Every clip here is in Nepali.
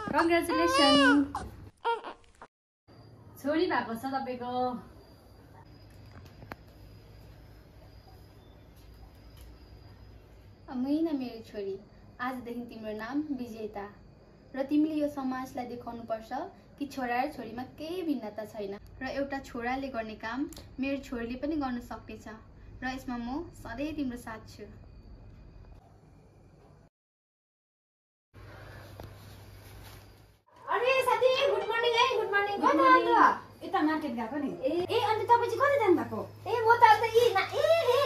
कङ्ग्रेचुलेसन छोरी भएको छ तपाईको। मैना मेरो छोरी, आजदेखि तिम्रो नाम विजेता र तिमीले यो समाजलाई देखाउनु पर्छ कि छोरा र छोरीमा केही भिन्नता छैन र एउटा छोराले गर्ने काम मेरो छोरीले पनि गर्न सक्नेछ र यसमा म सधैँ तिम्रो साथ छु। अरे साथी गुड मर्निङ है। Good morning. कता अन्त यता मार्केट गएको नि। ए अन्त तपाईँ चाहिँ कता जानु भएको? ए म त अन्त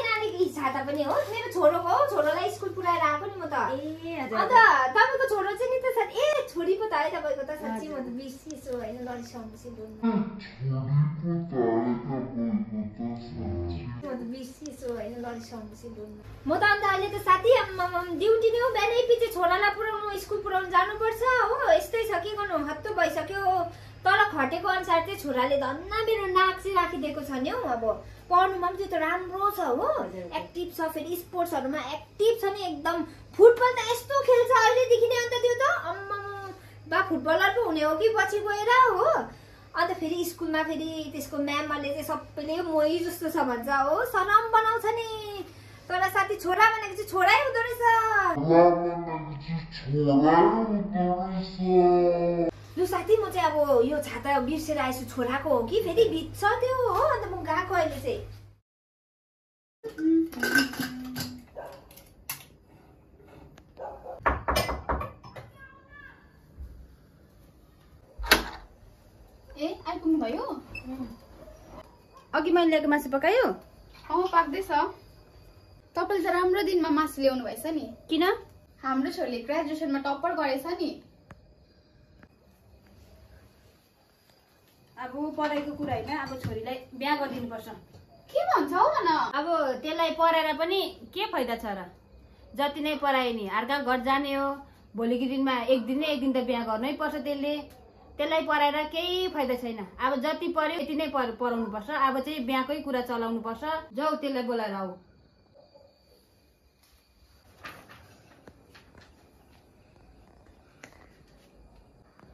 नानीको छाता पनि हो मेरो छोरोको हो, छोरोलाई स्कुल पुऱ्याएर आएको नि म त। ए हजुर। अन्त तपाईँको छोरो चाहिँ नि त साथी छोरी पो त है तपाईँको त साँच्ची म त बिर्सिसु होइन लडिसम्मसी बोल्नु। म त बिर्सिसु होइन लडिसम्मसी बोल्नु। म त अन्त अहिले त साथी ड्युटी नै हो, बिहानै पछि छोरालाई पुऱ्याउनु स्कुल पुऱ्याउनु जानुपर्छ हो। यस्तै छ के गर्नु, हत्तो भइसक्यो। तर खटेको अनुसार चाहिँ छोराले धन्न मेरो नाक चाहिँ राखिदिएको छ नि हौ। अब पढ्नुमा पनि त्यो त राम्रो छ हो, एक्टिभ छ, फेरि स्पोर्ट्सहरूमा एक्टिभ छ नि एकदम। फुटबल त यस्तो खेल्छ अहिलेदेखि नै। अन्त त्यो त अम्मा बा फुटबलर पो हुने हो कि पछि गएर हो। अन्त फेरि स्कुलमा फेरि त्यसको म्यामहरूले चाहिँ सबैले मोही जस्तो छ भन्छ हो, सरम बनाउँछ नि। तर साथी छोरा भनेको चाहिँ छोरै हुँदो रहेछ। लु साथी म चाहिँ अब यो छाता बिर्सेर आएछु, छोराको हो कि फेरि भिज्छ त्यो हो। अन्त म गएको अहिले चाहिँ। ए आइपुग्नु भयो? अघि मैले ल्याएको मासु पकायो? पाक्दैछ। तपाईँले त राम्रो दिनमा मासु ल्याउनु भएछ नि। किन? हाम्रो छोरीले ग्रेजुएसनमा टप्पर गरेछ नि। अब पढाइको कुरा होइन, अब छोरीलाई बिहा गरिदिनु पर्छ। के भन्छ हौ भन? अब त्यसलाई पढाएर पनि के फाइदा छ र? जति नै पढाए नि अर्का घर जाने हो, भोलिको दिनमा एक दिन त बिहा गर्नै पर्छ। त्यसलाई पढाएर केही फाइदा छैन। अब जति पढ्यो यति नै पढाउनु पर्छ। अब चाहिँ बिहाकै कुरा चलाउनु पर्छ। जाऊ त्यसलाई बोलाएर आऊ।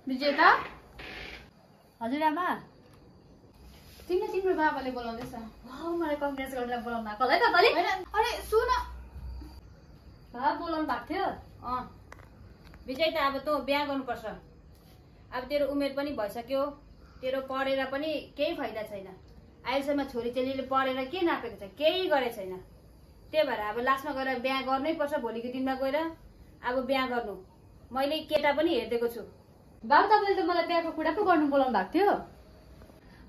विजेता हजुर आमा। तिम्रो बाबाले बोलाउँदैछ। मलाई कङ्ग्रेस गरेर बोलाउनु भएको होला है तपाईँले? अरे सुन, बाबा बोलाउनु भएको थियो। विजय त अब तँ बिहा गर्नुपर्छ। अब तेरो उमेर पनि भइसक्यो, तेरो पढेर पनि केही फाइदा छैन। अहिलेसम्म छोरी चेलीले पढेर के नापेको छ? केही गरेको छैन। त्यही भएर अब लास्टमा गएर बिहा गर्नै पर्छ। भोलिको दिनमा गएर अब बिहा गर्नु। मैले केटा पनि हेरिदिएको छु। बाबु तपाईँले त मलाई बिहाको कुरा पो गर्नु बोलाउनु भएको थियो।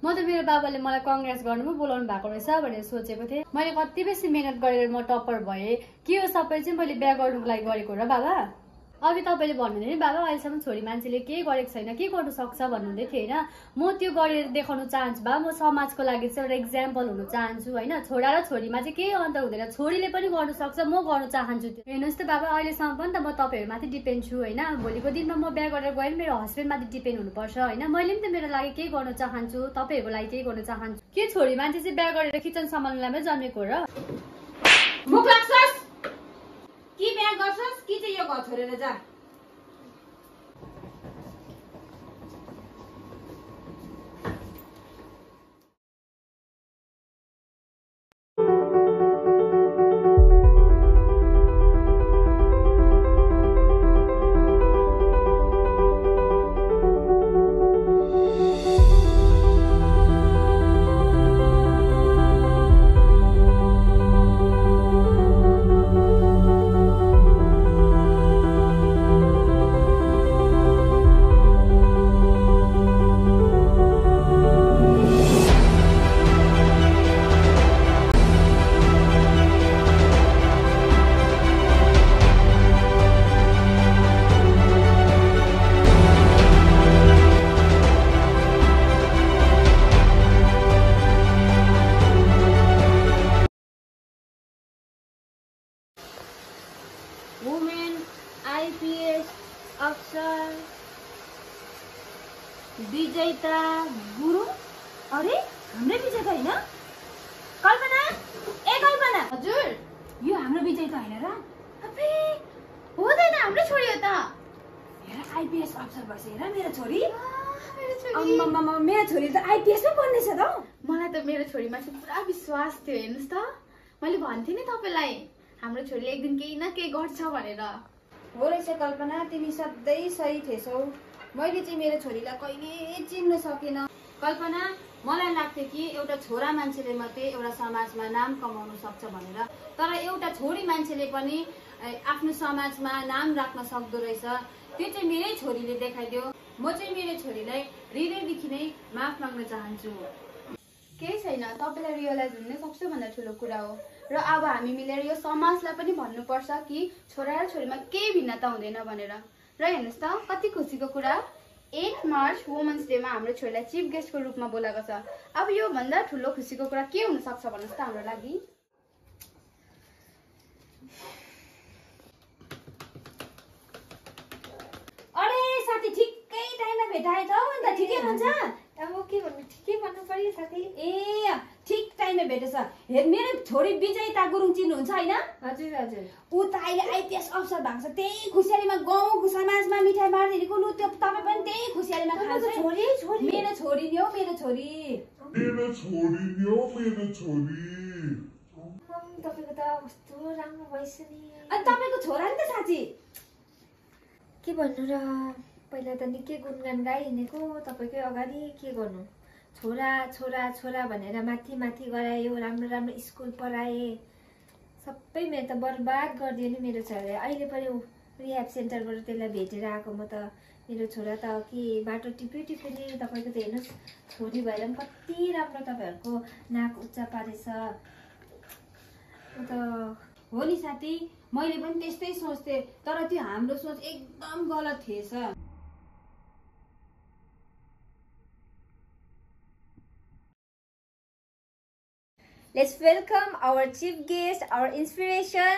म त मेरो बाबाले मलाई कङ्ग्रेस गर्नु पो बोलाउनु भएको रहेछ भनेर सोचेको थिएँ। मैले कति बेसी मेहनत गरेर म टप्पर भएँ कि यो सबै चाहिँ मैले बिहा गर्नुको लागि गरेको र बाबा? अघि तपाईँले भन्नुहुँदै बाबा अहिलेसम्म छोरी मान्छेले केही गरेको छैन, के गर्नु सक्छ भन्नुहुँदै थियो होइन। म त्यो गरेर देखाउनु चाहन्छु बा। म समाजको लागि चाहिँ एउटा इक्जाम्पल हुनु चाहन्छु होइन। छोरा र छोरीमा चाहिँ केही अन्तर हुँदैन, छोरीले पनि गर्नु सक्छ, म गर्नु चाहन्छु। हेर्नुहोस् त बाबा अहिलेसम्म पनि त म तपाईँहरूमाथि डिपेन्ड छु होइन। भोलिको दिनमा म बिहा गरेर गएँ मेरो हस्बेन्डमाथि डिपेन्ड हुनुपर्छ होइन। मैले पनि त मेरो लागि केही गर्न चाहन्छु, तपाईँहरूको लागि केही गर्न चाहन्छु। के छोरी मान्छे चाहिँ बिहा गरेर किचन सम्हाल्नुलाई जन्मेको र? मुख लाग्छस् कि बिहा गर्छस् कि चाहिँ यो घर छोडेर जा। वुमेन आइपीएस अफसर विजेता गुरुङ। अरे हाम्रै विजेता होइन? कल्पना, ए कल्पना। हजुर यो हाम्रो विजेता होइन र? अबे हुँदैन, हाम्रै छोरी हो त। हेर आइपिएस अफिसर भएछ हेर मेरो छोरी मेरो छोरी अम्मामा मेरो छोरी त आइपिएस पो बन्नेछ त हौ। मलाई त मेरो छोरीमाथि पुरा विश्वास थियो हेर्नुहोस् त मैले भन्थेँ नि तपाईँलाई हाम्रो छोरीले एक दिन केही न केही गर्छ भनेर। हो रहेछ कल्पना तिमी सधैँ सही थिएछौ। मैले चाहिँ मेरो छोरीलाई कहिले चिन्न सकिनँ। कल्पना मलाई लाग्थ्यो कि एउटा छोरा मान्छेले मात्रै एउटा समाजमा नाम कमाउन सक्छ भनेर, तर एउटा छोरी मान्छेले पनि आफ्नो समाजमा नाम राख्न सक्दो रहेछ। त्यो चाहिँ मेरै छोरीले देखाइदियो। म चाहिँ मेरो छोरीलाई हृदयदेखि नै माफ माग्न चाहन्छु। केही छैन, तपाईँलाई रियलाइज हुन सक्छ भन्दा ठुलो कुरा हो। र अब हामी मिलेर यो समाजलाई पनि भन्नुपर्छ कि छोरा र छोरीमा केही भिन्नता हुँदैन भनेर। र हेर्नुहोस् त कति खुसीको कुरा, 8 मार्च वुमेन्स डेमा हाम्रो छोरीलाई चिफ गेस्टको रूपमा बोलाएको छ। अब यो भन्दा ठुलो खुसीको कुरा के हुन सक्छ भन्नुहोस् त हाम्रो लागि। अरे साथी ठिकै टाइममा भेटाए त अन्त ठिकै हुन्छ। अब के भन्नु, ठिकै भन्नु पर्यो साथी। ए ठिक टाइममा भेटेछ। हेर मेरो छोरी विजयता गुरुङ चिन्नुहुन्छ होइन? हजुर हजुर। ऊ त अहिले आइपिएस अफिसर भएको छ। त्यही खुसियालीमा गाउँ समाजमा मिठाई बाँडिदिएको लु त्यो तपाईँ पनि त्यही खुसियालीमा खान्छ। छोरी छोरी मेरो छोरी नि हौ मेरो छोरी। तपाईँको त कस्तो राम्रो भएछ नि। अनि तपाईँको छोरा नि त साँच्ची के भन्नु र, पहिला त निकै गुनगान गाइहिँडेको तपाईँकै अगाडि। के गर्नु, छोरा छोरा छोरा भनेर माथि माथि गरायो, राम्रो राम्रो स्कुल पढाए, सबै मेरो त बर्बाद गरिदियो नि मेरो छोराले। अहिले पनि रिह्याब सेन्टरबाट त्यसलाई भेटेर आएको म त। मेरो छोरा त के बाटो टिप्यो टिप्यो नि। तपाईँको त हेर्नुहोस् छोरी भएर पनि कति राम्रो तपाईँहरूको नाक उच्च पारेछ। म त हो नि साथी, मैले पनि त्यस्तै सोच्थेँ, तर त्यो हाम्रो सोच एकदम गलत थिएछ। Let's welcome our chief guest, our inspiration,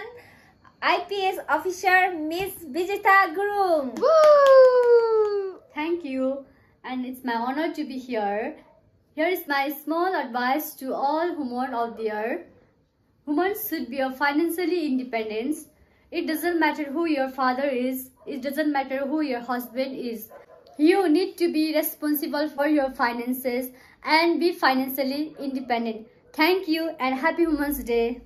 IPS officer, Miss Vijayta Gurung. Woo! Thank you, and it's my honor to be here. Here is my small advice to all women out there. Women should be financially independent. It doesn't matter who your father is. It doesn't matter who your husband is. You need to be responsible for your finances and be financially independent. Thank you and happy Women's Day.